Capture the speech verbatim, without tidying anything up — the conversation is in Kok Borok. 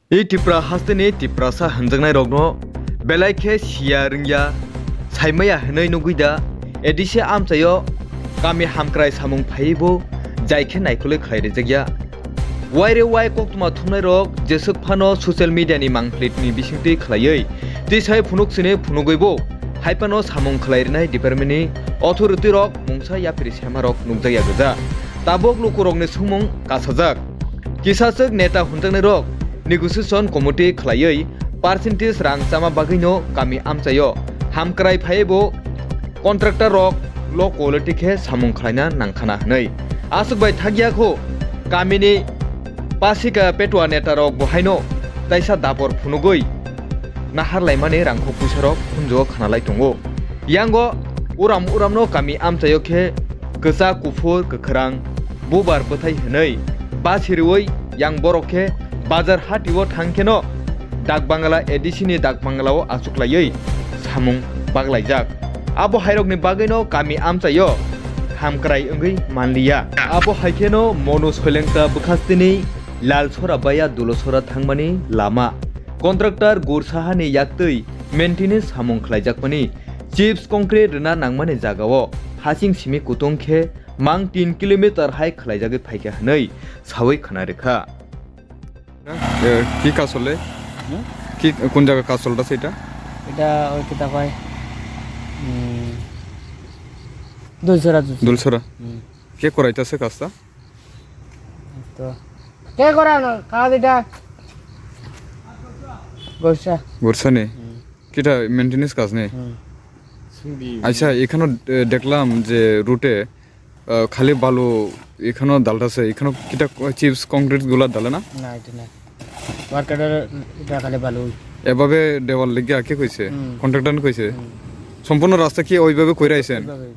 I Tipra hasteni Tiprasa hwnjaknairokno belai khe siya rwngya, saimaya hwnwi nugwi da, A D C amchaio kami hamkrai samung phaiwi bo jai khe naikolwi khlai rijak ya. Waire wai koktwma thumnairok jeswk phano social media ni mangphlitni bisingtwi khlaiwi twi sai phunuk sini phunugwi bo hai phano samung khlai rwnai department ni authority rok mungsa yapri semarok nukjakya gwja. Tabuk lukurokni swngmung kasajak. Kisaswk neta hwnjaknairok negotiation committee khlaiwi percentage rang chama bagwino kami amchaio hamkrai phaiwi bo contractor rok low quality khe samung khlaina nangkhana hwnwi. Aswk bai thakya kho kamini Pasika Petua neta rok bo haino taisa dapor phunugwi nahar laimani rangkhok puisa rok phunjo khana lai tongo. Yango uram uramno kami amchaio khe kwchak kuphur kwkhwrang bubar bwthai hwnwi basi rwui yang borok khe bazar hatio thang kheno dak bangla A D C ni dak banglao achuklaiwi samung baglaijak. Abo hairokni bagwino kami amchaio hamkrai wngwi manliya. Abo hai kheno Monu Soilengta bwkhastini Lalsora baya Dulosora thangmani lama contractor Gursahani yaktwi maintenance samung khlaijakmani chips concrete rwna nangmani jagao hasing simi kutung khe mang tin kilometer hai khlaijagwi phaikha hwnwi sawi khna rwkha. এ, কি কাজ চলে? হুম? কি, কোন জায়গা কাজ চলতেছে এটা? এটা ওই কিতা কয়, উম, দুলছড়া, দুলছড়া। দুলছড়া। হুম। কে করাইতেছে কাজটা? তো, কে করানো কাজ এটা? গোসা। গোসা নি? হুম। কিটা মেইনটেনেন্স কাজ নি? হুম। আচ্ছা, এখানে, এ, দেখলাম যে রুটে আহ, খালি বালু এখানো ডালতাছে, এখানো কিতা ক-, চিপস কংক্রিট গুলা ডালে না? না, এটা না। ওয়ার্কারের এটা খালি বালু। এভাবে দেওয়াল লিখিয়া কে কইছে? হুম। কন্ট্রাক্টর কইছে? হুম। সম্পূর্ণ রাস্তা কি ওইভাবে কইরা আইছেন? ওইভাবে।